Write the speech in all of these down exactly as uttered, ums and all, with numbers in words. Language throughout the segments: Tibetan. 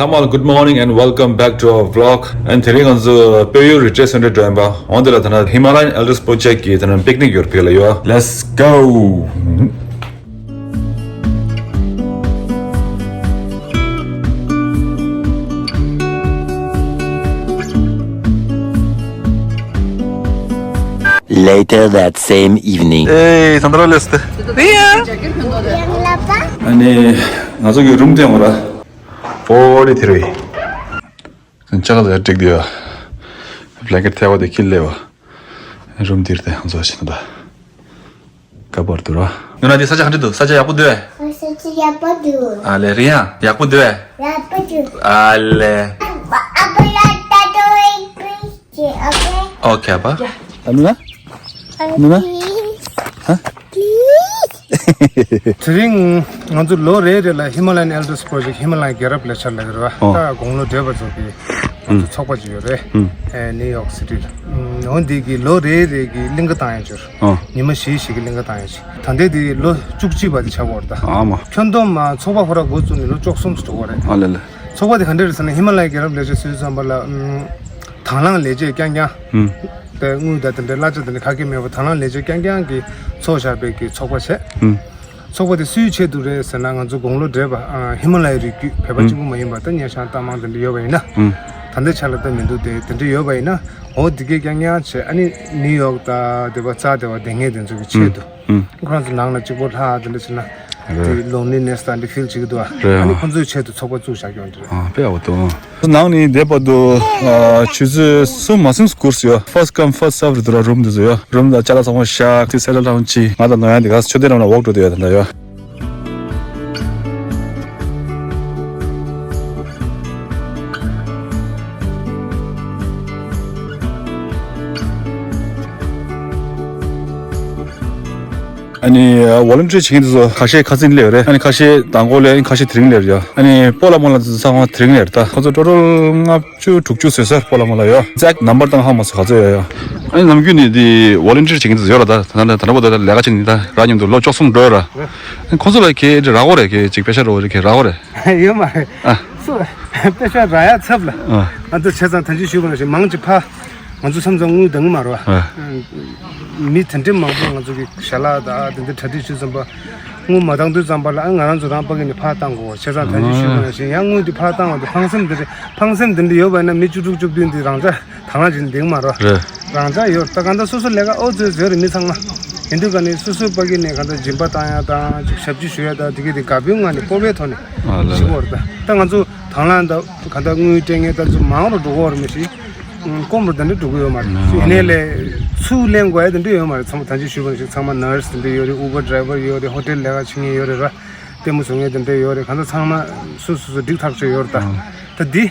Hello, good morning and welcome back to our vlog. And དེ་རིང་ང་ཚོ་སྤོ་ཡུལ་Retreat Centre འགྲོ་ཡིན་པ། འོན་ཏེ་ལ་ད་ན་Himalayan Elders Project གི་ད་ན་picnic ཡོད་པ་ལ་ཡོད། Let's go. Later that same evening. Hey, Sandra, let's. ཨ་ནི་ང་ཚོ་གི་རུམ་དེ་ཡོང་ར། ཨོ་རི་དེ་རེད། ཅག་ལ་འགྲིག་དེ་ཡོད། blanket ཐལ་བ་དེ་ཁྱེར་སླེབས་པ། རུམ་འདིར་དེ་ང་ཚོ་ཞིག་ད། ཀ་པར་དུ་ར། ནུ་ན་འདི་ས་ཆ་ག་འདྲ་འདུག་ས་ཆ་ཡག་པོ་འདུག་ཨེ། ས་ཆ་ཡག་པོ་འདུག་ཨ་ལེ། རི་ཡང་ཡག་པོ་འདུག་ཨེ། ཡག་པོ་འདུག་ཨ་ལེ། ཨ་པ་ཡ་ཏ་ཏོ་ཨེ་པི་ཅེ། ཨོ་ཁེ། ཨོ་ཁེ་པ། ཨ་ནུ་ན། ནུ་ན། ཧ། དེ་རིང་ང་ཚོ་ལོ་རེ་རེ་ལ་Himalayan Elders Project ཧི་མ་ལ་ཡའི་རྒྱལ་རབས་ལས་འཆར་ལབ་ཀྱི་རེད་བ། ཨོ། ད་དགུང་ལོ་བགྲེས་པ་ཚོ་གི་ང་ཚོ་ཨུམ། ཚོགས་པ་ཅིག་ཡོད་རེད། ཨུམ། ཨེ་ནིའུ་ཡོག་སི་ཊི་ལ། ཨུམ། འོ་འདི་གི་ལོ་རེ་རེ་གི་གླིང་ག་བཏང་ཡ་ཅིག་ཡོད་རེད། ཨོ། ཉི་མ་བཞི་བཞི་གི་གླིང་ག་བཏང་ཡ་ཅིག་ད་ལྟའི་འདི་ལོ་བཅུ་གཅིག་པ་དེ་ཆགས་ཀྱི་ཡོད་རེད་ད། ཨ་མ། ཁྱོན་བསྡོམས་མ་ཚོགས་པ་ཁོ་ར་འགོ་བཙུགས་ནས་ལོ་བཅུ་གསུམ་ཙམ་འགྲོ་གི་ཡོད་རེད། ཨ་ལེ་ལེ། ཚོགས་པ་དེ་ག་འདྲ་རེད་ཟེར་ན་ཧི་མ་ལ་ཡའི་རྒྱལ་རབས་ལས་འཆར་སྲོལ་བཟང་པ་ལ། ཨུམ། དང་བླངས་ལས་བྱེད་རྐྱང་རྐྱང་། ཨུམ། དེ་དངུལ་དང་དེ་འདྲའི་གླ་ཆ་དེ་འདྲ་ག་གེ་མེད་པ་དང་བླངས་ལས་བྱེད་རྐྱང་རྐྱང་གིས་ཚོགས་བཞག་པའི་གི་ཚོགས་པ་བྱས། ཨུམ། ཚོགས་པ་དེ་སུའི་ཆེད་དུ་རེད་ཟེར་ན་ང་ཚོ་དགུང་ལོ་བགྲེས་པ་ཨ་ཧི་མ་ལ་ཡའི་རི་རྒྱུད་བོད་པ་ཨུམ། གཅིག་པུ་མ་ཡིན་པ་ད་སྙན་ཤང་རྟ་མང་དེ་འདྲ་ཡོད་པ་ཡིན་ན། ཨུམ། ད་ལྟའི་ཆ་ལ་ད་མི་འདུག་དེ་དེ་འདྲ་ཡོད་པ་ཡིན་ན་འོ་དེ་གས་རྐྱང་རྐྱང་བྱས། ཨ་ནི་ནིའུ་ཡོག་དང་དེ་པ་རྩ་དེ་པ་དེ་ངས་དེ་ཚོ་གི་ཆེད་དུ། ཨུམ། ཁོ་རང་ཚོ་ནང་ལ་གཅིག་པོ་ལྷག་དེ་འདྲ་བྱས་ན། རེད། དེ་loneliness དང་འདི་feel བྱེད་ཀྱི་འདུག་ཨ། རེད་ཨ། ཨ་ནི་ཁོ་ཚོའི་ཆེད་དུ་ཚོགས་པ་བཙུགས་བཞག་ཡོད་རེད། ཨ་དཔེ་ཡག་པོ་འདུག་ནང་ནས་བསྡད་པ་དུ་ཨ་ཆུ་ཚོད་གསུམ་མ་ཟིན་སྐོར་ཡོད། First come first serve རེད་འདུག་ར། རུམ་འདི་ཚོ་ཡོད། རུམ་དང་ཅ་ལག་ཚང་མ་བཞག་དེ་སེ་ལ་ལྷང་ཅི་ང་དང་ནོར་ཡང་འདི་ག་ཆུ་དེ་རང་ལ་ཝོག་འགྲོ་དུ་ཡོད་ད་ལྟ་ཡོད། ཨ་ནི་volunteer བྱེད་མཁན་དེ་ཚོ་ཁ་ཤས་ཁ་སང་སླེབས་རེད། ཨ་ནི་ཁ་ཤས་མདང་དགོང་སླེབས། ཨ་ནི་ཁ་ཤས་དེ་རིང་སླེབས་རེད་ཡ། ཨ་ནི་སྤོ་ལགས་རྨོ་ལགས་དེ་ཚོ་ཚང་མ་དེ་རིང་སླེབས་རེད་ད། ཁོ་ཚོ་ཊོ་ཊལ་ལྔ་བཅུ་དྲུག་ཅུ་བཟོས་ཚར། སྤོ་ལགས་རྨོ་ལགས་ཡ། exact number དང་ཧ་མ་སོ་ག་ཚོད་ཡོད་ཡ། ཨ་ནི་ནམ་རྒྱུན་ནས་དེ་volunteer བྱེད་མཁན་དེ་ཚོ་ཡོད་ར་ད། ད་ད་ད་ལྟ་བར་དུ་ལས་ཀ་བྱེད་མཁན་ད་ར་མཉམ་དུ་ལོ་བཅུ་གསུམ་འགྲོ་ཡོད་ར། ཁོ་ཚོ་ལ་ཁྱེད་རག་གོ་རེད། ཁྱེད་ཅིག་པེ་ཤ་རོ་རེད། ཁྱེད་རག་གོ་རེད། ཡོད་མ་རེད། ཨ། སུ་པེ་ཤ་རག་ཡ་ཚབ་ལ། ཨ། ང་ཚོ་བྱས་ཙང་ད་ཅི་ཞུས་པ་ནང་བཞིན་མང་ཆེ་ཕ། ང་ཚོ་མཚམས་མཚམས་དངུལ་འདང་གི་མ་རེད་བ། ཨ། མི་དེ་འདྲའི་མང་པོ་ང་ཚོ་གི་ཞལ་ལག་དང་དེ་འདྲ་གྲ་སྒྲིག་ཞུས་ཙམ་པ། དངུལ་མ་འདང་དུས་ཙམ་པ་ལ་ཨ་ང་རང་ཚོ་རང་ཕ་གི་ནས་ཕར་བཏང་དགོས། བྱས་ཙང་ད་ཅི་ཞུས་པ་ནང་བཞིན་ཡང་དངུལ་འདི་ཕར་བཏང་བ་འདི་ཕངས་སེམས་འདི་རེད། ཕངས་སེམས་འདི་འདྲ་ཡོད་པ་ཡིན་ན་མི་བཅུ་དྲུག་བཅུ་བདུན་འདི་རང་ཅག་དང་བླངས་བྱས་ནས་འདེང་མ་རོ། རེད། རང་ཅག་ཡོད་ད་གང་ལྟར་སོ་སོ་ལས་ཀ་ཨོ་ཙོ་ཙོ་རེད་མི་ཚང་མ། ཡིན་དུས་ག་ནས་སོ་སོའི་ཕ་གི་ནས་གང་ལྟར་སྦྱིན་པ་བཏང་ཡ་དང་ཅིག་ཞབས་ཕྱི་ཞུ་ཡ་དང་དེ་གི་དེ་དགའ་པོའི་ངང་ནས་སྤོབས་པའི་ཐོག་ནས་ཨ་ལ་ཞུ་བར་ད་ད་ང་ཚོ་དང་བླངས་དང་གང་ལྟར་དངུལ་སྤྲད་མཁན་ད་ཚོ་མང་རུ་འགྲོ་གི་ཡོད་རེད་མི་ཤེས། ཨུམ། དཀོན་པོ་དེ་འདྲ་འགྲོ་གི་ཡོད་མ་རེད། ཨ་ཡིན་ནའི་ལས་ཚུར་ལེན་དགོས་ཡ་དེ་འདྲ་ཡོད་མ་རེད། ཚང་མ་ད་ཅི་ཞུས་པ་ནང་བཞིན་ཚང་མ་ནར་སི་དེ་འདྲ་ཡོད་རེད། ཨུ་བར་ཌི་རའི་ཝར་ཡོད་རེད། ཧོ་ཊེལ་ལས་ཀ་བྱེད་མཁན་ཡོད་རེད་ར། ལྟད་མོ་བཟོ་མཁན་དེ་འདྲ་ཡོད་རེད། གང་ལྟར་ཚང་མ་སོ་སོ་སོ་འགྲིག་ཐག་ཆོད་ཡོད་རེད་ད། ཨ། ད་འདི།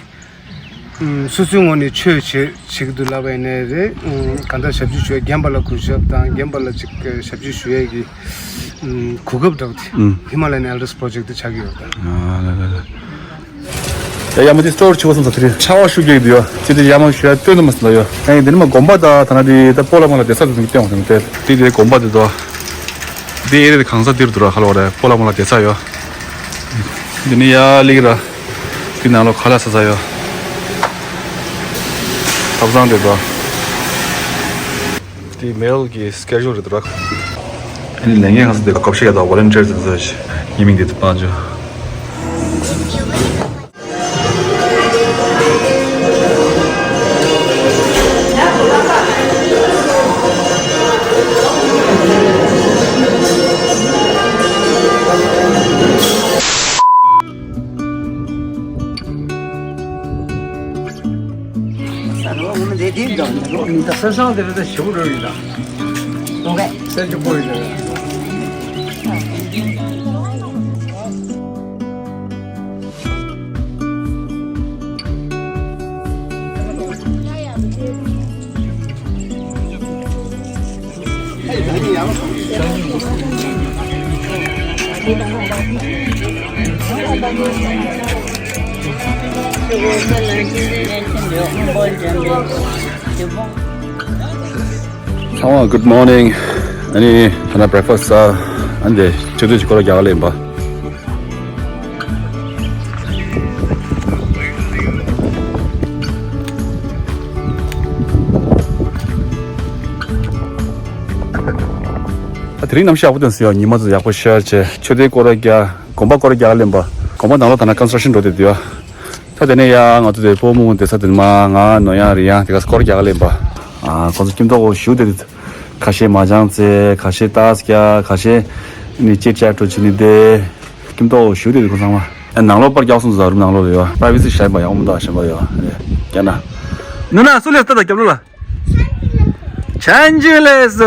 ཨུམ། སོ་སོའི་ངོས་ནས་ཆོས་བྱེད་བྱེད་ཀྱི་འདུག་ལབ་པ་ཡིན་ནའི་རེད། ཨུམ། གང་ལྟར་ཞབས་ཕྱི་ཞུ་ཡ་རྒན་པ་ལ་གུས་ཞབས་དང་རྒན་པ་ལ་ཅིག་ཞབས་ཕྱི་ཞུ་ཡ་གི་ཨུམ། གོ་སྐབས་འདྲ་བོ་དེ་ཨུམ། Himalayan Elders Project དེ་ཆགས་ཀྱི་ཡོད་རེད་ད། ཨ་ལ་ལ་ལ། ཡ་ཡ་མ་དེ་སི་ཊོར་ཆེ་བོ་སོང་ཙང་དེ་རིང་ཆར་པ་ཤུགས་རྒྱག་གི་འདུག་ཡ། ཅི་དེ་ཡ་མ་ཞུ་ཡ་སྟོན་དུ་མ་སོང་ལ་ཡོ། ཨ་ཡིན་དེ་ནི་མ་དགོན་པ་དང་ད་ན་དེ་ད་སྤོ་ལགས་རྨོ་ལགས་བསྡད་ས་དེ་ཚོ་སྟོན་འོང་དེ་དེ་དེ་དགོན་པ་དེ་དོ། དེ་ཨེ་རེད་དེ་གང་ས་དེར་འདུག་ར་ཁ་ལོ་རེད། སྤོ་ལགས་རྨོ་ལགས་བསྡད་ས་ཡོ། དེ་ནི་ཡ་ལིག་ར། དེ་ནང་ལོ་ཁ་ལག་ཟ་ས་ཡོ། ཐབ་ཚང་དེ་དོ། དེ་མེལ་གི་སི་ཀེ་ཇུལ་རེད་འདུག་ར། ཨ་ནི་ལས་འགན་གང་ས་དེ་ག་སྐོར་ཤེས་ཡ་དང་ཝོ་ལན་ཊིར་ཟེར་ས་ཞིག་ཉི་མིང་དེ་དུ་སྤང་ཆོ། ཚང་མ་good morning། ཨ་ནི་ད་ན་བྷེ་རེག་ཕ་སི་ཟ། ཨ་ནི་དེ་ཆུ་ཚོད་ཅིག་སྐོར་རྒྱག་ག་ལེན་པ། དེ་རིང་གནམ་གཤིས་ཡག་པོ་ཐོན་སོང་ཡ། ཉི་མ་ཚོ་ཡག་པོ་ཤར་བྱས། ཆུ་དེ་སྐོར་ར་རྒྱག་དགོན་པ་སྐོར་ར་རྒྱག་ག་སླེབས་པ། དགོན་པ་ནང་ལོགས་ད་ན་ཀོན་སི་ཊྲག་ཤན་འགྲོ་བསྡད་འདུག་ཡ། ད་དེ་ནས་ཡ་ང་ཚོ་དེ་ཕོ་མོ་སྡོད་ས་དེ་ནས་མར་ང་ནོར་གཡང་རི་གཡང་དེ་ག་སྐོར་ར་རྒྱག་ག་སླེབས་པ། ཨ། ཁོང་ཚོ་སྐྱིད་མདོག་པོ་ཞེ་པོ་བསྡད་འདུག་ཁ་ཤས་མ་ཅང་རྩེ། ཁ་ཤས་ཏཱས་རྒྱག་ཁ་ཤས་ནི་ཅིཊ་ཅེཊ་འདྲ་བྱེད་ནི་དེ། སྐྱིད་མདོག་པོ་ཞེ་པོ་བསྡད་འདུག་ཁོང་ཚང་མ། ཨ། ནང་ལོགས་པར་རྒྱག་སོང་ཟ་རུ་ནང་ལོགས་ལ་ཡོད། པ་རའི་ཝེ་སི་ཞན་པ་ཡག་པོ་མི་འདུག་ཞན་པ་ཡོད་རེད། རྒྱག་ན། ནུ་ན་སུ་ལས་ལྟ་ད་རྒྱབ་ལོགས་ལ། ཆན་ཅི་ལེ་སི།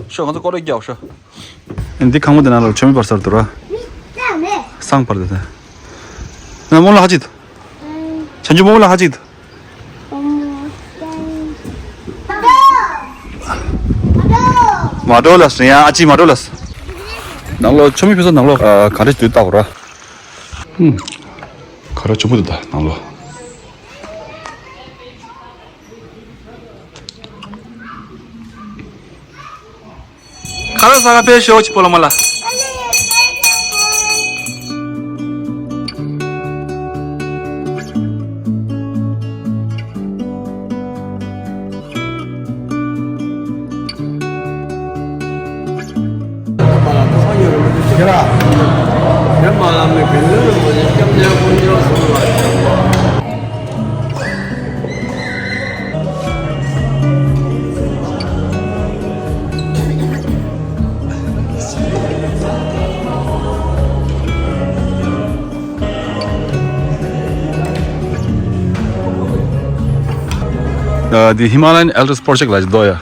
ཤོག་ང་ཚོ་སྐོར་ར་རྒྱག་ཤོག་འདི་ཁང་པ་འདི་ནང་ལ་ཆོས་མེད་བར་སར་དུ་ར། སང་བར་དུ་དེ། ན་མོ་ལ་ཧ་ཅིག་ཆན་ཅི་མོ་ལ་ཧ་ཅིག་མ་འགྲོ་ལ་སི་ཡ། ཨ་ཅི་མ་འགྲོ་ལ་སི། ནང་ལོགས་ཆོས་མེད་ཕེ་ས་ནང་ལོགས་ག་རེ་དུས་བཏགས་ར། ཧུམ། ག་ར་ཆུ་བུ་དུ་ད་ནང་ལོགས། ཁ་ལག་ཟ་ག་ཕེབས་ཤོག་ཅི་པོ་ལ་མ་ལ། འདི་Himalayan Elders Project ལ་འདུག་ཡ།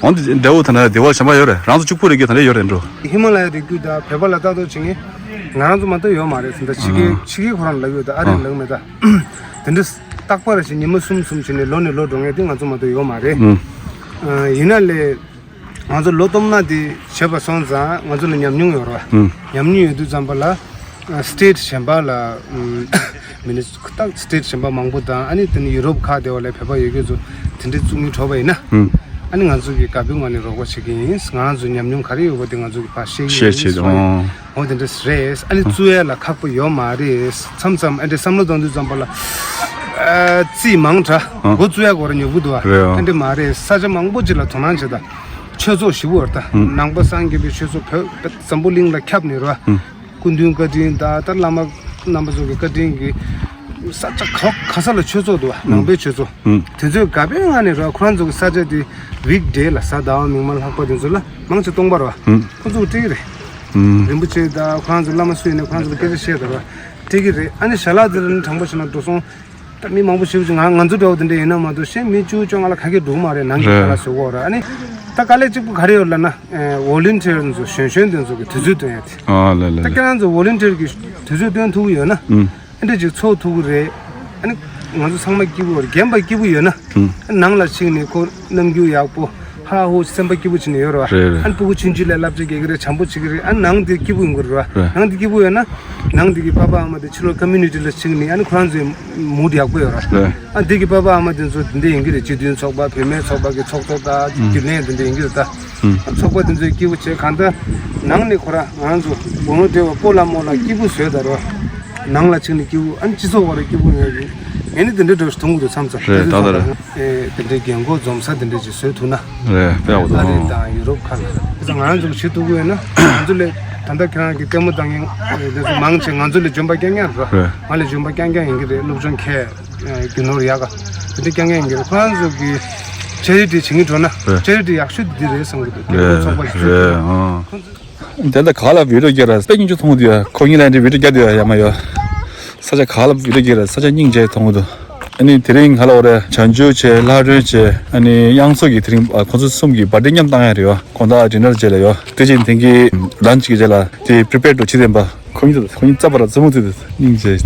འོན་ཏེ་འདྲ་བོ་ད་ནི་དེ་བ་གཞན་པ་ཡོད་རེད། རང་ཚོ་གཅིག་པུ་རེད་ཀྱི་ད་ནི་ཡོད་རེད་འགྲོ། ཧི་མ་ལ་ཡ་རི་རྒྱུད་དང་བོད་པ་ལ་ལྟ་རྟོག་བྱེད་མཁན་ང་རང་ཚོ་མ་གཏོགས་ཡོད་མ་རེད། ད་ཕྱི་རྒྱལ་ཨ་ཕྱི་རྒྱལ་ཁོ་རང་ལབ་ཡོད། ད་ཨ་རི་ཨ་ལབ་མེད་ད། དེ་འདྲ་རྟག་པར་བྱས་ཉི་མ་གསུམ་གསུམ་བྱས་ནས་ལོ་ནས་ལོ་འགྲོ་མཁན་དེ་ང་ཚོ་མ་གཏོགས་ཡོད་མ་རེད། ཨུ། ཨ་ཡིན་ན་ལས། ང་ཚོ་ལོ་སྟོང་ན་དེ་བྱས་པ་སོང་ཙང་ང་ཚོ་ལ་ཉམས་མྱོང་ཡོད་རེད་བ། ཨུ། ཉམས་མྱོང་ཡོད་དུས་ཙམ་པ་ལ་ཨ་སི་ཊེཊ་གཞན་པ་ལ་ཨུམ་མི་ནི་ད་སི་ཊེཊ་གཞན་པ་མང་པོ་དང་། ཨ་ནི་དེ་ནི་ཡུ་རོབ་ཁག་དེ་བ་ལ་བོད་པ་ཡོད་མཁན་ཚོ་དེ་འདྲའི་བཙུགས་མི་འགྲོ་བ་ཡིན་ན། ཨུ། ཨ་ནི་ང་ཚོ་གི་དགའ་པོའི་ངང་ནས་རོགས་པ་བྱེད་ཀྱི་ཡིན། ང་རང་ཚོ་ཉམས་མྱོང་ག་རེ་ཡོད་པ་དེ་ང་ཚོ་གི་ཕར་བཤད་ཀྱི་ཤེར་ཡིན་བྱེད་ཟེར་བ་ཡིན། འོ་དེ་འདྲ་རེད། ཨ་ནི་བཙུགས་ཡ་ལ་ཁག་པོ་ཡོད་མ་རེད། མཚམས་མཚམས་ཨ་འདྲ་བསམ་བློ་གཏོང་དུས་ཙམ་པ་ལ་ཨ་རྩིས་མང་དྲགས། ཨ་འགོ་བཙུགས་ཡ་གོ་ར་ཉོབ་གི་འདུག་ཨ། རེད་ཨ། ཨ་འདྲ་མ་རེད། ས་ཆ་མང་པོ་ཅིག་ལ་དོ་སྣང་བྱེད་ད། ཆོས་ཚོགས་ཞེ་པོ་ཡོད་ད། ཨུ། ནང་པ་སངས་རྒྱས་པའི་ཆོས་ཚོགས་བོད་འཛམ་བུ་གླིང་ལ་ཁྱབ་ནས་ར། ཨུ། སྐུ་མདུན་བཀའ་དྲིན་དང་ད་བླ་མ་རྣམ་པ་ཚོ་གི་བཀའ་དྲིན་གྱིས་ས་ཆ་ག་ག་ས་ལ་ཆོས་ཚོགས་འདུག་བ། ཨུ། ནང་པའི་ཆོས་ཚོགས། ཨུ། དེ་ཚོས་དགའ་པོའི་ངང་ནས་ར་ཁོ་རང་ཚོ་གི་ས་ཆ་དེ་ཝིག་ཌེ་ལ་གཟའ་ཟླ་བ་མིག་དམར་ལྷག་པ་དེ་ཚོ་ལ་མང་ཆེ་སྟོང་པ་ར། ཨུ། ཁོ་ཚོ་གི་སྤྲད་ཀྱི་རེད། ཨུ། རིན་པོ་ཆེ་དང་ཁོ་རང་ཚོ་བླ་མ་སུ་ཡིན་ནའི་ཁོ་རང་ཚོ་ལ་སྐད་ཆ་བཤད་ད་ར་སྤྲད་ཀྱི་རེད། ཨ་ནི་ཞལ་ལག་དེ་ལ་ནི་དྲང་པོ་བྱས་ན་འགྲོ་སོང་། ད་མི་མང་པོ་ཞེ་པོ་ཅིག་ང་ང་ཚོ་འདྲ་བོ་དེ་འདྲ་ཡིན་ན་མ་གཏོགས་གཞན་མི་བཅུ་བཅོ་ལྔ་ལ་ག་གེ་འགྲོ་གི་མ་རེད། ནང་གི་རེད། ཁ་ལག་བཟོ་གི་ཡོད་རེད། ཨ་ནི་ད་དཀའ་ལས་གཅིག་པུ་ག་རེ་ཡོད་ལབ་ན། ཝོ་ལན་ཊི་ཡར་ཚོ་གཞོན་གཞོན་དེ་ཚོ་གི་དུས་ཚོད་སྟོན་ཡ་དེ། ཨ་ལ་ལ་ད་ལ། ཁྱེད་རང་ཚོ་ཝོ་ལན་ཊི་ཡར་གི་དུས་ཚོད་སྟོན་ཐུབ་ཀྱི་ཡོད་ན། ཨུམ། ཨ་འདྲ་ཅིག་ཚོགས་ཐུབ་ཀྱི་རེད། ཨ་ནི་ང་ཚོ་ཚང་མ་སྐྱིད་པོ་རེད། རྒན་པ་སྐྱིད་པོ་ཡོད་ན། ཨུམ། ཨ་ནང་ལ་ཕྱིན་ནས་ཁོ་རྣམ་འགྱུར་ཡག་པོ། ཧ་ཧུ་སེམས་པ་སྐྱིད་པོ་བྱས་ནས་ཡོད་རེད་བ། རེད་རེད། ཨ་ནི་སྤུ་གུ་ཆུང་ཆུང་ལ་བསླབ་བྱ་རྒྱག་གི་རེད། བྱམས་པོ་བྱེད་ཀྱི་རེད། ཨ་ནང་དེ་སྐྱིད་པོ་ཡོང་གི་རེད་བ། རེད། ནང་དེ་སྐྱིད་པོ་ཡོད་ན། ནང་དེ་གི་པ་ཕ་ཨ་མ་དེ་ཕྱི་ལོགས་ཀོ་མུ་ནི་ཊི་ལ་ཕྱིན་ནས་ཨ་ནི་ཁོ་རང་ཚོའི་མུ་ཌི་ཡག་པོ་ཡོད་རེད། རེད། ཨ་དེ་གི་པ་ཕ་ཨ་མ་དེ་ཚོ་དེ་འདྲ་ཡིན་གྱི་རེད། སྤྱི་མཐུན་ཚོགས་པ། བུད་མེད་ཚོགས་པ་གི་ཚོགས་གཙོ་དང་། ཨུམ། རྒྱུན་ལས་དེ་འདྲ་ཡིན་གྱི་རེད་ད། ཨུམ། ཚོགས་པ་དེ་ཚོས་སྐྱིད་པོ་བྱས། གང་ལྟར་ནང་ནས་ཁོ་རང་ང་ཚོ་དགོང་མོ་བདེ་བ་སྤོ་ལགས་རྨོ་ལགས་སྐྱིད་པོ་བཟོས་ད་རོ། ནང་ལ་ཕྱིན་ནས་སྐྱིད་པོ། ཨ་ནི་སྤྱི་ཚོགས་བར་སྐྱིད་པོ་ཡོད་གི། ངས་ནི་དེ་འདྲ་འདྲ་ཞིག་མཐོང་གི་འདུག་མཚམས་མཚམས། རེད། ད་ད་རེད། ཨེ་དེ་འདྲའི་རྒན་གོག་འཛོམས་ས་དེ་འདྲ་ཅིག་བཟོས་ཐུབ་ན། རེད། དཔེ་ཡག་པོ་འདུག་ཨ་རི་དང་ཡུ་རོབ་ཁག་ལ། ང་རང་ཚོ་གི་བྱེད་ཐུབ་ཀྱི་ཡོད་ན། ང་ཚོ་ལས་ད་ལྟ་ཁྱེད་རང་གི་ལྟད་མོ་ལྟ་མཁན་དེ་ཚོ་མང་ཆེ་ང་ཚོ་ལས་འཇོན་པ་རྐྱང་རྐྱང་རེད། རེད། ང་ལས་འཇོན་པ་རྐྱང་རྐྱང་ཡིན་གྱི་རེད། སློབ་སྦྱོང་མཁས། རྒྱུ་ནོར་ཡག་ག་དེ་འདྲ་རྐྱང་རྐྱང་ཡིན་གྱི་རེད། ཁོ་རང་ཚོ་གི་ཆེ་རི་ཊི་བྱེད་ཀྱི་འགྲོ་ན། རེད། ཆེ་རི་ཊི་ཡག་ཤོས་དེ་འདི་རེད་བསམ་གྱི་འདུག་རྒན་གོག་ཚོགས་པ་ཞིག་ཚོགས་ཀྱི་འདུག་ཨ། ཁོ་ཚོ། དེ་འདྲ་ག་ལ་བི་ཌི་ཡོ་རྒྱག་ར་དཔེ་སྙིང་རྗེ་མཐོང་གི་འདུག་ཡ། ཁོ་གཉིས་ལ་འདྲ་བི་ཌི་ཡོ་རྒྱག་འདུག་ཡ། ཡ་མ་ཡོ། ས་ཆ་ག་ལ་བི་ཌི་ཡོ་རྒྱག་ར་ས་ཆ་སྙིང་རྗེ་མཐོང་གི་འདུག་ཨ་ནི་དེ་རིང་ང་ལ་འོ་རེ་བྱང་ཆུབ་བྱས། ལྷ་སྒྲོན་བྱས། ཨ་ནི་དབྱངས་མཚོ་གིས་དེ་རིང་ཨ་ཁོ་ཚོ་གསུམ་གྱིས་བར་ཐི་ཌེ་མཉམ་བཏང་ཡ་རེད་ཡ། དགོང་དག་ཌི་ནར་རྗེས་ལ་ཡ། དེ་བཞིན་དེང་གི་ལན་ཆི་གི་རྗེས་ལ་དེ་པི་རི་པེར་འགྲོ་བྱེད་དེ་ཡིན་པ། ཁོ་གཉིས་ཚོ་ཁོ་གཉིས་རྩ་བ་ར་རྩེད་མོ་རྩེ་དེ་སྙིང་རྗེ།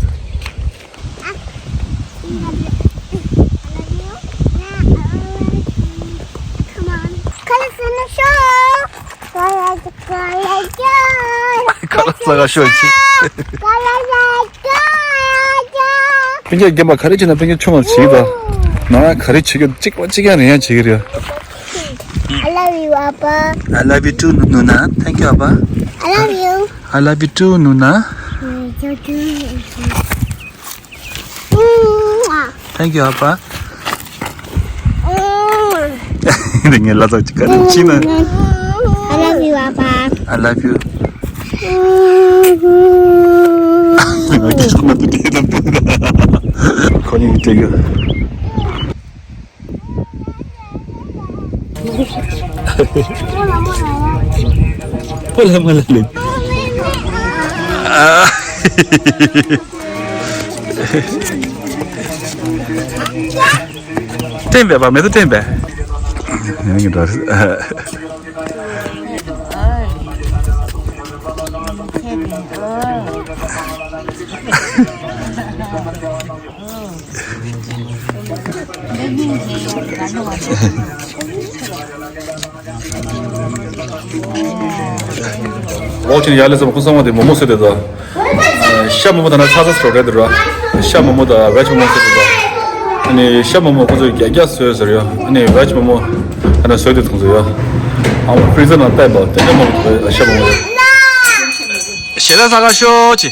ཁ་ལག་ཟ་ག་ཤོག་ཅིག་སྤུན་ཀྱག་རྒན་པ་ག་རེ་བྱེད་ན་སྤུན་ཀྱག་ཆུང་བ་བྱེད་ད། ང་ག་རེ་བྱེད་ཀྱི་གཅིག་པ་གཅིག་ཀྱང་རེ་ཡང་བྱེད་ཀྱི་རེད། I love you, Appa. I love you too, Nuna. Thank you, Appa. I love you. I love you too, Nuna. Thank you, Appa. འདི་ངའི་ལ་ཚགས་ཅིག་ག་རེ་བྱེད་ན། I love you, Appa. I love you. ཁོ་གཉིས་ཀྱི་སྤྲད་གི། ཕོ་ལ་མ་ལ་ལེ། བསྟན་པས་པ་མེ་ཏོག་བསྟན་པས། ཡང་ཡིན་འགྲོ། ལོག་ཕྱིན་ཡར་ལས་ཙམ་ཁོ་ཚང་མ་དེ་མོག་མོག་བཟོས་ཏེ་ད། ཤ་མོག་མོག་ད་ན་ཚ་ཚ་ཟེར་རོ་རེད་དེ་ར། ཤ་མོག་མོག་ད་བེཇ་མོག་མོག་བཟོས་ཏེ་ད། ཨ་ནི་ཤ་མོག་མོག་ཁོ་ཚོས་རྒྱ་རྒྱ་བཟོས་ཟེར་ཡོད། ཨ་ནི་བེཇ་མོག་མོག་ད་ན་བཟོས་ཏེ་ཐོངས་ཟེར་ཡོད། ཨ་མ་ཕི་རི་ཛར་ནང་བསྟན་པ་དེ་འདྲ་མོག་ཤ་མོག་མོག་རེད། ཞེ་ད་ས་ག་ཤོག་ཅི།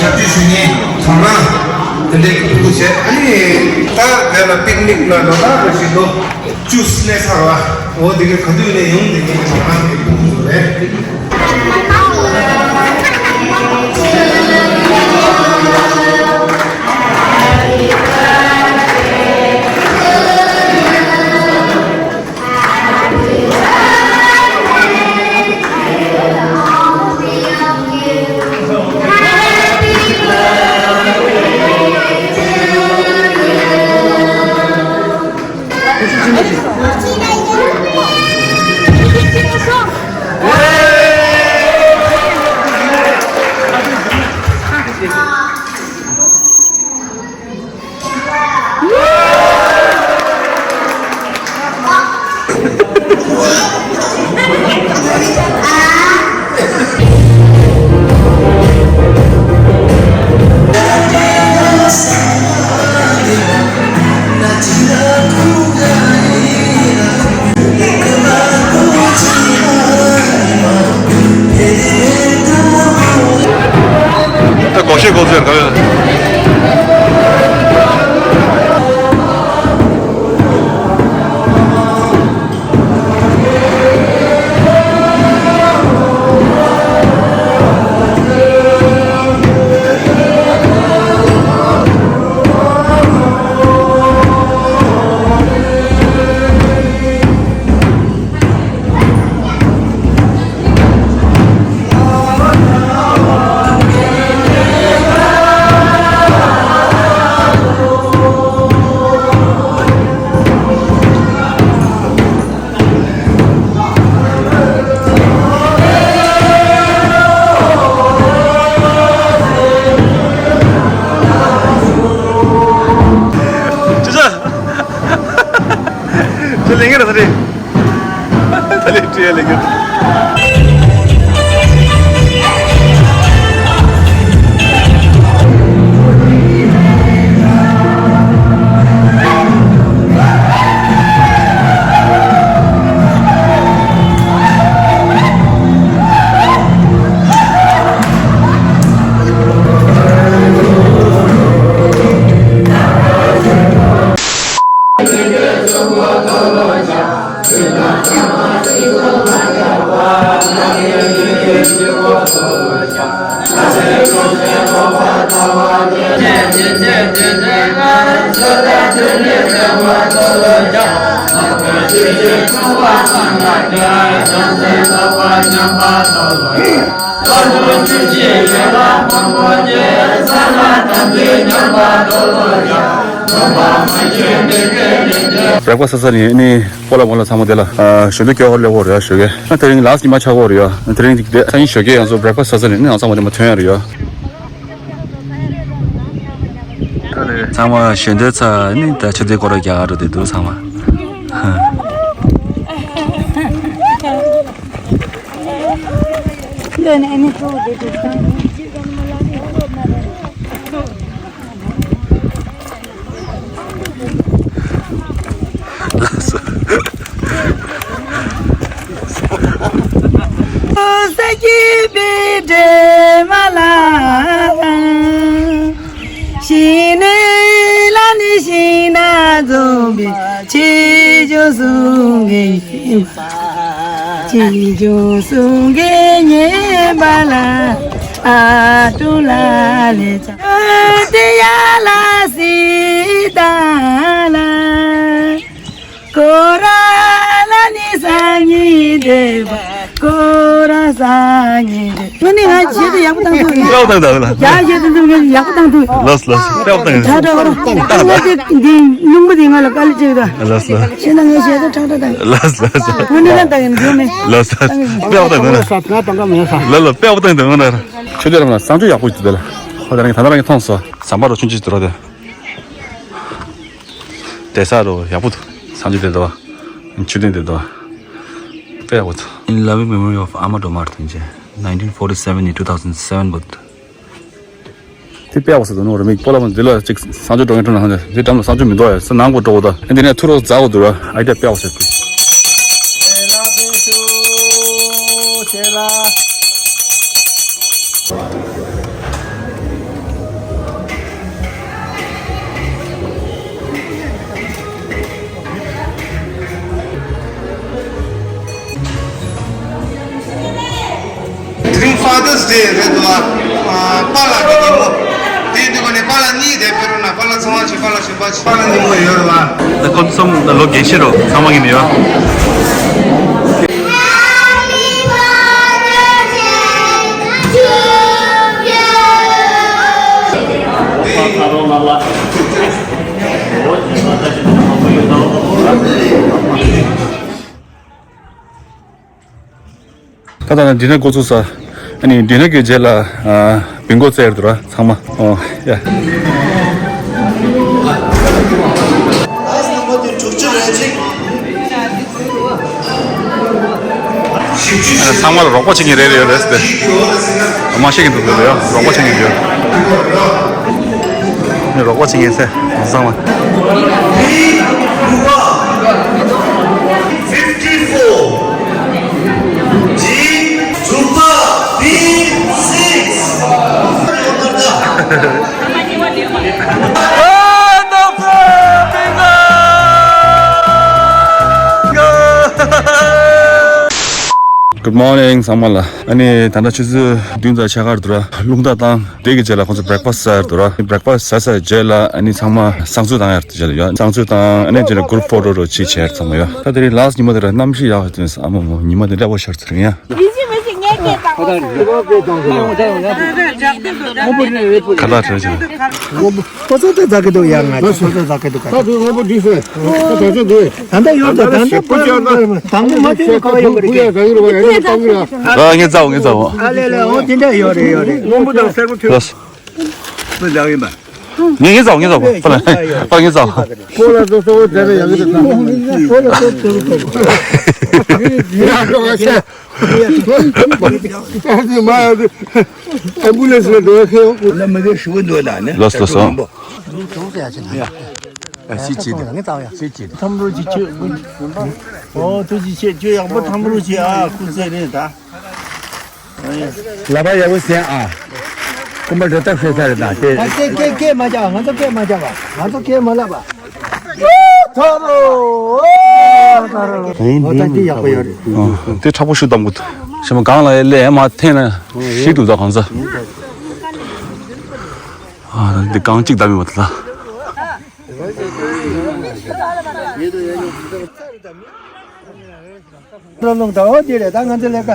ཞབས་ཕྱི་ཞུ་མཁན་ཚང་མ་དེ་འདྲའི་ཐུགས་རྗེ་ཆེ། ཨ་ནི་ད་དེ་ལ་པིག་ནིག་ལ་འགྲོ་ན་རེ་ཞིག་འདུག་ཅུས་ལས་ཚར་བ། འོ་དེ་ག་ག་དུས་ནས་ཡོང་དེ་ག་ང་རང་གི་ཕུགས་སུ་རེད། ད་སྒོར་གཞས་སྒོར་ཚོད་ག་ཡོད། ཅི་ཟེར། ཅི་ལེན་གི་རེད་ད་རེད། ད་ལེ་ཁྲིད་ལེན་གི། བྲེག་ཕ་སི་ཟ་ནས་ནི་སྤོ་ལགས་མོ་ལགས་ཚང་མ་དེ་ལ་ཞུ་འདོད་སྐྱོ་བོ་སླེབས་ཡོད་རེད་ཞུ་གི། ཨ་དེ་རིང་ལཱ་སི་ཉི་མ་ཆགས་ཡོད་རེད་ཡ། དེ་རིང་དེ་སང་ཉིན་ཞོགས་ཀས་ང་ཚོ་བྲེག་ཕ་སི་ཟ་ནས་ནི་ང་ཚང་མ་དེ་མ་ཐོན་ཡོད་རེད་ཡ། ཚང་མ་ཞོན་དེ་ཚ་ནི་ད་ཆུ་དེ་སྐོར་ར་རྒྱག་འགྲོ་དེ་འདུག་ཚང་མ། གསུང་གི་ཡིན་པ། ཅི་བྱུང་གསུང་གི་ཉན་པ་ལ། ཨ་ཀྲུང་ལ་ལས་ཀྱང་། དེ་ཡ་ལ་སི་ད་ལ། ཀོ་ར་ལ་ནི་ས་ཉི་དེ་བ། ཀོ་ར་ས་ཉི་དེ། དངོས་གནས་ང་བྱེད་དུ་ཡག་པོ་བཏང་ཐུབ་ཡིན། ཡག་པོ་བཏང་ཐུབ་ལ། ཡག་བྱེད་དུ་འདུག་ངས་ཡག་པོ་བཏང་ཐུབ། ལོས་ལོས། དཔེ་ཡག་པོ་བཏང་ཡིན། ཁྲ་ཁྲ་བར་བཏང་ཐུབ། ང་དེ་འདི་རླུང་བུ་དེ་ང་ལ་དཀའ་ལས་བྱེད་ད། ལོས་ལོས། བྱེད་ན་ངས་བྱེད་དུ་ཁྲ་ཁྲ་བཏང་། ལོས་ལོས། དངོས་གནས་ང་བཏང་ཡིན་འགྱོ་མེད། ལོས་ལོས། དཔེ་ཡག་པོ་བཏང་ཡིན། ལོས་ལོས། དཔེ་ཡག་པོ་བཏང་ཡིན། ང་ན་ཆོས་རྒྱལ་རིན་པོ་ཆེ་གསང་སྤྱོད་ཡག་པོ་ཡོད་དེ་ལ། ཁོ་ད་རང་ད་ལྟ་རང་གིས་མཐོང་སོང་། ཟམ་པ་རུ་ཆུང་ཆུང་ཞིག་འདུག་ར་དེ། བསྡད་ས་རུ་ཡག་པོ་འདུག། གསང་སྤྱོད་དེ་འདུག་བ། མཆོད་རྟེན་དེ་འདུག་བ། དཔེ་ཡག་པོ་འདུག། In loving memory of Ama Tomar Thenje, nineteen forty-seven in two thousand seven བུད། དེ་དཔེ་ཡག་པོ་ཟེར་འདུག་ནོ་ར། མིག་སྤོ་ལགས་མ་འདི་ལ་ཅིག་གསང་སྤྱོད་འགྲོ་མཁན་འགྲོ་ན་ཧང་ཅེ། དེ་འགྲམ་ལ་གསང་སྤྱོད་མི་འདུག་ཡ། ས་ནང་གོ་འགྲོ་གོ་ད། ཨ་འདི་ནས་ཐུ་རོ་འཛག་གོ་འདུག་ར། ཨའི་ཌི་ཡ་དཔེ་ཡག་པོ་ཟེར་འདུག། དེ་རིང་Father's Day རེད་འདུག་བ། ཨ། པཱ་ལགས་ཀྱི་ཉིན་མོ། དེ་འདུག་ག་ནས་པཱ་ལགས་གཉིས་དེ་ཕེབས་རོགས་གནང་། པཱ་ལགས་ཚེ་དབང་ཆོས། པཱ་ལགས་གཞོན་པ་ཆོས། པཱ་ལགས་ཉིན་མོ་ཡོད་རེད་བ། ད་ཁོང་ཚོ་གསུམ་ལོ་རྒན་ཤོས་རེད། ཚང་མ་གི་ནི་ཡོད། ད་ལྟ་ན་ཌི་ནར་འགོ་ཚུགས་ས། ཨ་ནི་ཌི་ནར་གྱི་རྗེས་ལ་ཨ་བིང་གོ་རྩེ་ཡར་འདུག་ར་ཚང་མ། ཨོ་ཡ། ཚང་མ་ལ་རོགས་པ་བྱེད་མཁན་རེ་རེ་ཡོད་རེད་ཟེར་ཏེ། མ་ཤེས་ཀྱི་འདུག་ཟེར་ཡ། རོགས་པ་བྱེད་མཁན་ཡོད། ནི་རོགས་པ་བྱེད་མཁན་ཟེར་ཚང་མ། Fifty-four. G Super B six. Good morning ཚང་མ་ལ། ཨ་ནི་ད་ལྟ་ཆུ་ཚོད་བདུན་དང་ཕྱེད་ཀ་འདུག་ར། རླུང་རྟ་བཏང་། དེ་གི་རྗེས་ལ་ཁོང་ཚོ་breakfast ཟ་ཡར་འདུག་ར། Breakfast ཟ་ས་རྗེས་ལ་ཨ་ནི་ཚང་མ་བསང་གསོལ་བཏང་ཡར་དུ་བྱས་ཡོད། བསང་གསོལ་བཏང་། ཨ་ནི་རྗེས་ལ་group photo རུ་ཅིག་བྱས་ཡར་ཚང་མ་ཡོད། ད་དེ་རིང་last ཉི་མ་དེ་ར། གནམ་གཤིས་ཡག་ཡོད་དུས། ཨ་མ་མོ། ཉི་མ་དེ་འདྲ་པོ་ཤར་ཚར་ཡ། ཡིན་གཅིག་མིན་གཅིག་ངས་སྐད་བཏང་། ཁ་ཁ་བྲལ་ཕྱིན། ཁོ་ཚོ་ད་ཟ་གི་འདུག་ཡ། ང་ཚོ་ཁོ་ཚོ་ཟ་གི་འདུག་ག་ད་དུང་སྔོན་པོ་འདི་ཟེར། ཁོ་ད་ཚོ་འདི། ད་ལྟ་ཡོད་དོ། ད་ལྟ་པ་དང་པོ་མ་ཐོན་ནས་ག་བ་ཡོད་གི་རེད། ཨ། ངས་ཟ་འོ། ངས་ཟ་འོ། ཨ་ལེ་ལེ། འོ་དེ་འདྲ་ཡོད་རེད། ཡོད་རེད། སྔོན་པོ་དང་སེར་པོ་ཐོན། ལགས་སོ། ང་ཟ་གི་ཡིན་པ། ངས་ངས་ཟ་འོ། ངས་ཟ་འོ། པ་ལགས། པ་ལགས་ངས་ཟ་འོ། ཁོ་ལ་ཚོ་གཙོ་བོ་དེ་རེད། ཡག་གི་རེད། ཁོ་ལ་ཚོ་གཙོ་བོ་དེ་རེད། ཡ་ཁོ་ང་ཤ། ཨེམ་བུ་ལན་སི་ལ་འགྲོ་ཡ་ཁེལ་ཡོང་། ལ་མི་དེ་ཞུ་གི་འདུག་ད་ནི། ལགས་སོ་ལགས་སོ། སི་ཅི་དེ། སི་ཅི་དེ། ཐམ་རུ་ཅི་ཆོད། ཨོ་ཐུགས་རྗེ་ཆེ། ཁྱོད་ཡག་པོ་ཐམ་རུ་ཆེ། ཨ་ཁུ་ཚེ་རེད་ད། ལ་བ་ཡག་པོ་ཟེར་ཨ། རྐུན་མ་འདྲ་ཐག་ཤོད་ས་རེད་ད་དེ། ཨ་སྐད་སྐད་སྐད་མ་རྒྱག་ང་ཚོ་སྐད་མ་རྒྱག་པ། ང་ཚོ་སྐད་མ་ལབ་པ། ཐོ་རོ། ཨོ་ད་འདི་ཡག་པོ་ཡོད་རེད། ཨ། དེ་མཁྲེགས་པོ་ཞིག་གཏོང་དགོས། ཞེ་མ་གང་ལ་ལས་མ་འཐེན་ན་ཞིག་འདུག་ད་གང་ཟ། ཨ། འདི་རྐང་གཅིག་བསྡམས་ཡོད་པ་དེ་ལ། རླུང་ཟླ་བ་འདི་རེད། ད་ང་ཚོ་ལས་ཀ་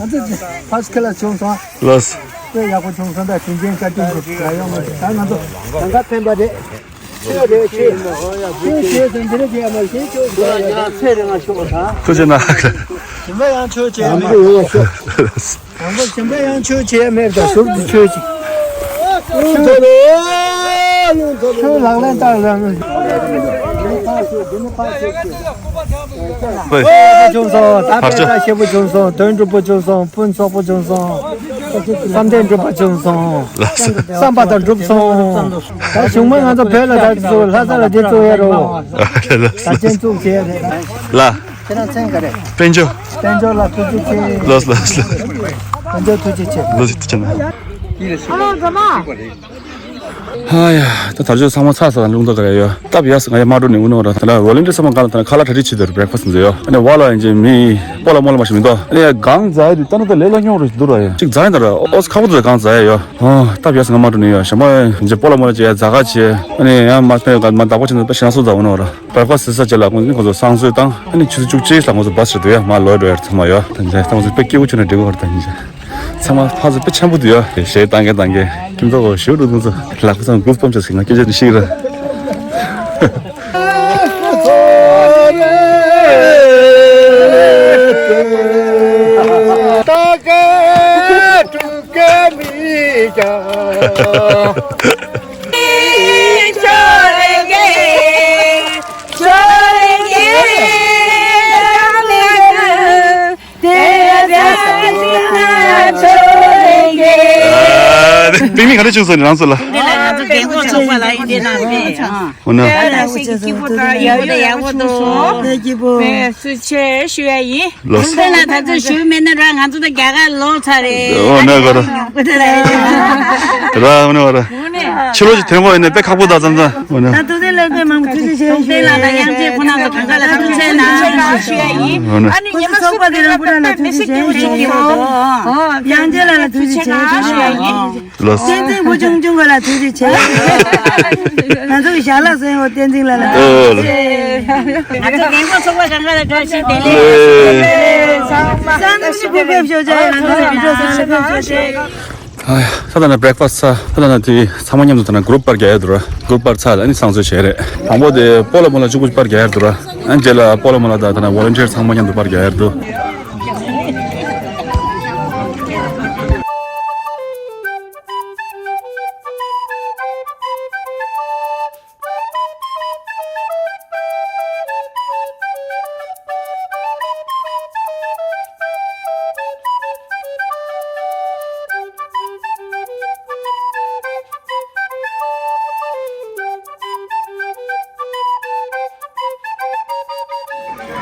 ང་ཚོ་first class བྱུང་སོང་། ལགས། དཔེ་ཡག་པོ་བྱུང་སོང་། ད་དྲིན་ཆེན་བཀའ་དྲིན་གྱི་ལ་ཡོང་མ་རེད། ད་ང་ཚོ་གང་ག་ཕན་པ་རེད། ཆོས་རེད་ཆོས། ཆོས་བྱས་ཟིན་འདི་རེད་དེ་ཡ་མ་ཤེས་ཆོས་ཟེར་ཡ། ཚེ་རིང་ང་ཤོག་ད། ཐུགས་རྗེ་གནང་། གཞན་པ་ཡང་ཆོས་བྱས་མ་རེད། ཡང་པ་གཞན་པ་ཡང་ཆོས་བྱས་མེད་ད། ཟུར་དུ་ཆོས་ཅིག། ལྷུང་ཐོ་ལོ། ལྷུང་ཐོ་ལོ། ལག་ལེན་བསྟར་ལ། ཧོས། ཤེས་པོ་བྱུང་སོང་། ད་ཕར་ཕྱོགས། ད་ཤེས་པོ་བྱུང་སོང་། དོན་འགྲུབ་པོ་བྱུང་སོང་། ཕུན་ཚོགས་པོ་བྱུང་སོང་། བསམ་གཏན་འགྲུབ་པ་བྱུང་སོང་། བསམ་པ་དང་འགྲུབ་སོང་། ད་གཞུག་མ་ང་ཚོ་བོད་ལ་ད་ཚུར་ལྷ་ས་ལ་དེ་བཙུགས་ཡ་རོ། ད་ཅན་བཙུགས་བྱས་རེད། ལ། ཁྱེད་རང་མཚན་ག་རེ། དཔལ་འབྱོར། དཔལ་འབྱོར་ལ་ཐུགས་རྗེ་ཆེ། ལགས་ལགས་ལགས། དཔལ་འབྱོར་ཐུགས་རྗེ་ཆེ། ལགས་ཐུགས་རྗེ་ཆེ། ཨ་ལོ་ཛ་མ། ཧ་ཡ། ད་དར་ལྕོག་ཚང་མ་ཚར་ས་དང་རླུང་རྟ་ག་རེ་ཡོད། སྟབས་ཡག་སོང་། ང་ཡ་མ་འགྲོ་ནས་འུ་ནོ་ར། ད་ལ་ཝོ་ལན་ཊི་ཡར་ཚང་མ་གང་ལ་ད་ལ་ཁ་ལག་གྲ་སྒྲིག་བྱེད་དུ་བྷི་རེག་ཕ་སི་འཛོལ་ཡོད། ཨ་ནི་བ་ལ་ཡིན་ཅེ་མི་སྤོ་ལ་མོ་ལ་མ་ཞིག་མི་འདུག་ཨ་ནི་ཡ་གང་ཛ་ཡ་དུ་ད་ནི་ད་ལས་ལ་སྙོག་རུ་འདུག་ར་ཡ། གཅིག་ཛ་ཡ་ད་ར་ཨོ་ཁ་བོ་དུ་གང་ཛ་ཡ་ཡོད། ཨོ་སྟབས་ཡག་སོང་། ང་མ་འགྲོ་ནས་ཡོད། ཞྭ་མོ་ཡིན་ཅེ་སྤོ་ལ་མོ་ལ་ཅེ་ཡ་ཛ་ག་ཅེ། ཨ་ནི་ཡ་མ་ཕེ་ག་མ་བདག་པོ་ཅེ་ན་ད་ཞེ་ན་སོ་ཛ་འུ་ནོ་ར། བྷི་རེག་ཕ་སི་ཟ་ཅེ་ལ་ཁོང་ཚོ་ཁོང་ཚོ་གསང་སྤྱོད་བཏང་། ཨ་ནི་ཆུ་ཚོད་བཅུ་གཅིག་ལ་ཁོང་ཚོ་བྷ་སི་རེད་འདུག་ཡ། མ་ལོག་འགྲོ་ཡ་ཚང་མ་ཡོད། ད་ནི་ཁོང་ཚོ་དཔེ་སྐྱིད་པོ་བྱུང་ན་འགྲིག་གི་རེད། ད་ནི་ཚང་མ་ཕར་ཚུར་དཔེ་འཆམ་པོ་འདུག་ཡ། གཞས་བཏང་གེ་བཏང་གེ་ཁྱིམ་ཚང་གོ་ཞུ་འགྲོ་འདུག་ཚོ། ལག་པ་ཚང་གུས་པ་བཅོས་ཤིག་ང་སྐད་ཆ་འདི་ཤེས་ར། ཨ། པིག་ནིག་ག་འདྲ་བྱུང་སོང་ནི་རང་ཚོ་ལ། འདི་ལ་ང་ཚོ་རྒན་གོག་ཚོགས་པ་ལ་ཡིན་དེ་ནང་པས། འོ་ན། ད་ལྟ་ཞིག་གི་སྐྱིད་པོ་དང་ཡག་པོ་དང་ཡག་པོ་འདུག་སོང་། ཐུགས་རྗེ་ཆེ་ཞུ་ཡ་ཡིན། ལགས་སོ། དེ་ལ་ད་ཚོད་ཞུ་མེད་ན་ར་ང་ཚོ་ད་རྒྱ་གར་ལོག་ཚར་རེད། འོ་ན་ག་ར། ར་འོ་ན་ག་ར། ཕྱི་ལོགས་ཀྱི་ཐོན་ཁོག་ཡིན་ན་དཔེ་ཁག་པོ་དང་མཚམས་མཚམས་འོ་ན། ད་ཐུགས་རྗེ་ལེགས་དཔེ་མང་པོ་ཐུགས་རྗེ་ཆེ་ཞུ་ཡ་ཡིན། དེ་ལ་ད་དབྱངས་ཅན་ཁོ་ན་ཚོ་གང་ག་ལ་ཐུགས་རྗེ་ཆེ་གནང་ཞུ་ཡ་ཡིན། འོ་ན། ཨ་ནི་ཉི་མ་གསུམ་པ་དེ་རིང་ཁོ་རང་ལ་ཐུགས་རྗེ་ཆེ་ཞུ་ཡ་ཡིན། དབྱངས་ཅན་ལགས་ལ་ཐུགས་རྗེ་ཆེ་ཞུ་ཡ་ཡིན། ལགས། བསྟན་འཛིན་བུ་ཆུང་ཆུང་ག་ལ་ཐུགས་རྗེ་ཆེ། ང་ཚོ་གི་ཞལ་ལག་ཟེར་བ་བསྟན་འཛིན་ལགས་ལ་ཐུགས་རྗེ་ཆེ། ང་ཚོ་རྒན་གོག་ཚོགས་པ་གང་ག་ལ་བཀྲ་ཤིས་བདེ་ལེགས། ལགས། སང་ཉིན་གུས་པས་ཞོགས་ཇ་ཡང་ང་ཚོ་གི་འགྲོ་སང་ཉིན་གུས་པས་ཞོགས་ཇ། ཨ་ཡ། ད་ལྟ་ན་བྷི་རེག་ཕ་སི་ད་ལྟ་ན་དེ་ཚང་མ་མཉམ་དུ་ད་ན་གུ་རུབ་པར་རྒྱག་ཡ་འདུག་ར། གུ་རུབ་པར་ཚར་ལ་ཨ་ནི་སང་ཚོད་བྱས་རེད། དང་པོ་དེ་སྤོ་ལ་མོ་ལ་གཅིག་པུ་པར་རྒྱག་ཡ་འདུག་ར། ཨ་ནི་རྗེས་ལ་སྤོ་ལ་མོ་ལ་ད་ད་ན་ཝོ་ལན་ཊི་ཡར་ཚང་མ་མཉམ་དུ་པར་རྒྱག་ཡ་འདུག་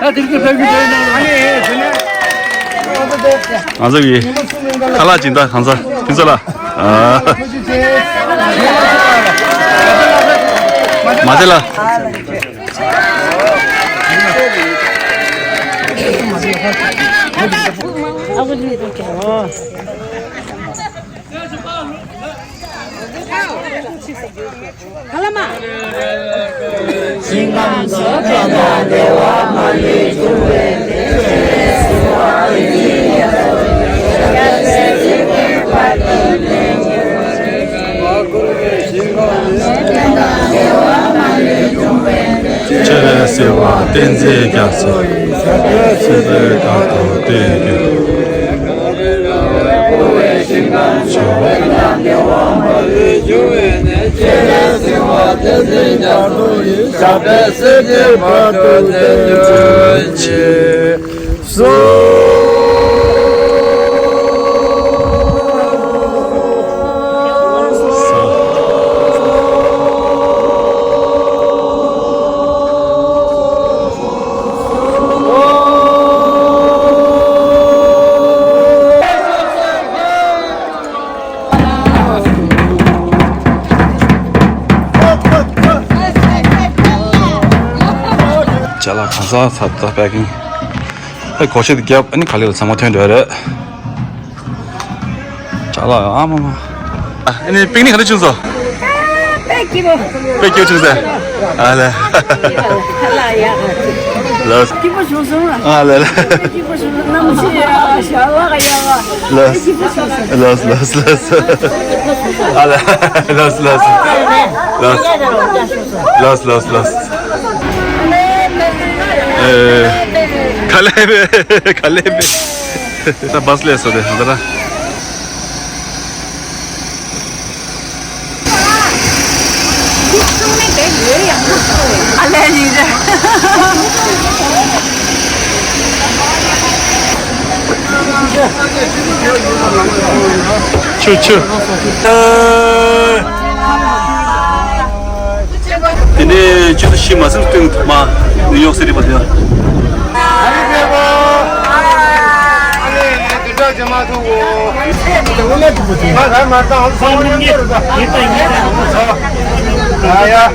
ང་ཚོ་གི་ཁ་ལག་སྦྱིན་བདག་གང་ཟག་ཁྱིམ་ཚང་ལ། ཨ། མ་ཚེ་ལ། ཆེ་བའི་སྲིད་པ་བསྟན་འཛིན་རྒྱ་མཚོ་ཡི། སྲིད་པའི་བདག་ཏུ་བསྟན་གྱི། ཆེ་བའི་སྲིད་པ་བསྟན་འཛིན་རྒྱ་མཚོ་ཡི། ཞབས་པད་སྲིད་ཀྱི་བར་དུ་བརྟན་གྱུར་ཅིག། ཅ་ལག་གང་ཟག་ཚ་ཚ་པེ་ཀིང་། ཨེ་གོ་ཤེས་རྒྱབ་ཨ་ནི་ག་ལེར་ཚང་མ་ཐོན་འགྲོ་རེད། ཅ་ལག་ཨ་མ་མ། ཨ་ཨ་ནི་པིག་ནིག་ག་འདྲ་བྱུང་སོང་། དཔེ་སྐྱིད་པོ། དཔེ་སྐྱིད་བྱུང་སོང་། ཨ་ལེ། ལགས། སྐྱིད་པོ་བྱུང་སོང་། ཨ་ལེ་ལེ། སྐྱིད་པོ་བྱུང་སོང་། གནམ་གཤིས་ཡག་ཞག་ལག་ཡག་ལགས། ལགས་ལགས་ལགས། ཨ་ལེ། ལགས་ལགས། ལགས་ལགས་ལགས། ཨེ། ག་ལེ་བེ། ག་ལེ་བེ། ད་བྷ་སི་སླེབས་སོང་དེ་འདི་ར། ཨ་ལས་ཡིན་རེད། ཆུ་ཆུ། དེ་ནས་ཆུ་ཚོད་བཞི་མ་ཟིན་སྟོན་ཐོག་མ་ནིའུ་ཡོག་སི་ཊི་བ་དེ། ང་ག་མ་བཏང་། ཡ་ཡ།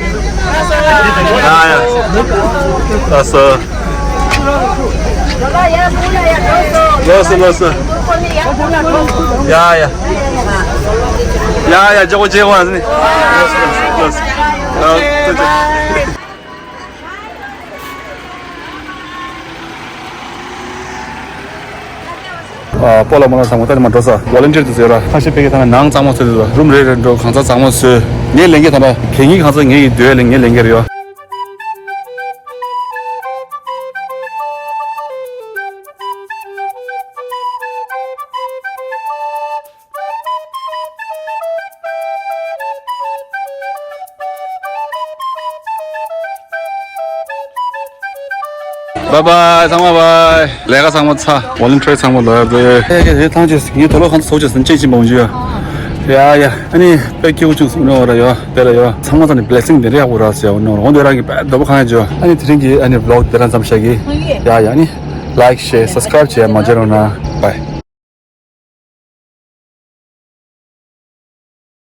ལགས་སོ། ལགས་སོ་ལགས་སོ། ཡ་ཡ། ཡ་ཡ། ཇོ་ཇེ་ཝ་ནི། ལགས་སོ་ལགས་སོ། ལགས་སོ། ཨ། སྤོ་ལགས་རྨོ་ལགས་ཚང་མ་ད་ནི་མ་འགྲོ་ས་ཝོ་ལན་ཊིར་དེ་ཚོ་ཡོད་ར། ཁ་ཤས་ཕ་གི་ཐང་ནང་གཙང་མ་བཟོས་འདུག་རུམ་རེ་རེ་འགྲོ། གང་ཚ་གཙང་མ་བཟོས། ངའི་ལས་འགན་ད་ལྟ་གད་སྙིགས་གང་ཚ་ངའི་སྡོད་ལས་ངའི་ལས་འགན་རེད་ཡོ། བའི་བའི། ཚང་མ་བའི། ལས་ཀ་ཚང་མ་ཚར། ཝོ་ལན་ཊི་རི་ཚང་མ་ལོག་ཡོད་དེ། ཨེ་ཨེ། ཐང་ཅེས་ངའི་དོ་ལོ་གང་ཚོགས་ཅེས་ཟིན་ཅེས་ཅིན་པོང་ཅི་ཡོད། ཡ་ཡ། ཨ་ནི་དཔེ་སྐྱིད་པོ་བྱུང་སོང་ནོ་ར་ཡོ། དེ་ལ་ཡོ། ཚང་མ་ཚང་ནི་བི་ལེ་སིང་དེ་འདྲ་ཡག་པོ་རག་སོང་ནོ་ར། འོ་དེ་རང་གི་བའི་དོ་པོ་གང་ཡ་ཇོ། ཨ་ནི་དེ་རིང་གི་ཨ་ནི་བི་ལོག་དེ་རང་ཙམ་བཤད་གི། ཡ་ཡ། ཨ་ནི་ལའིཀ་ཤེར་སབ་སི་ཀ་རའིབ་བྱས་མ་བརྗེད་རོགས་གནང་། བའི།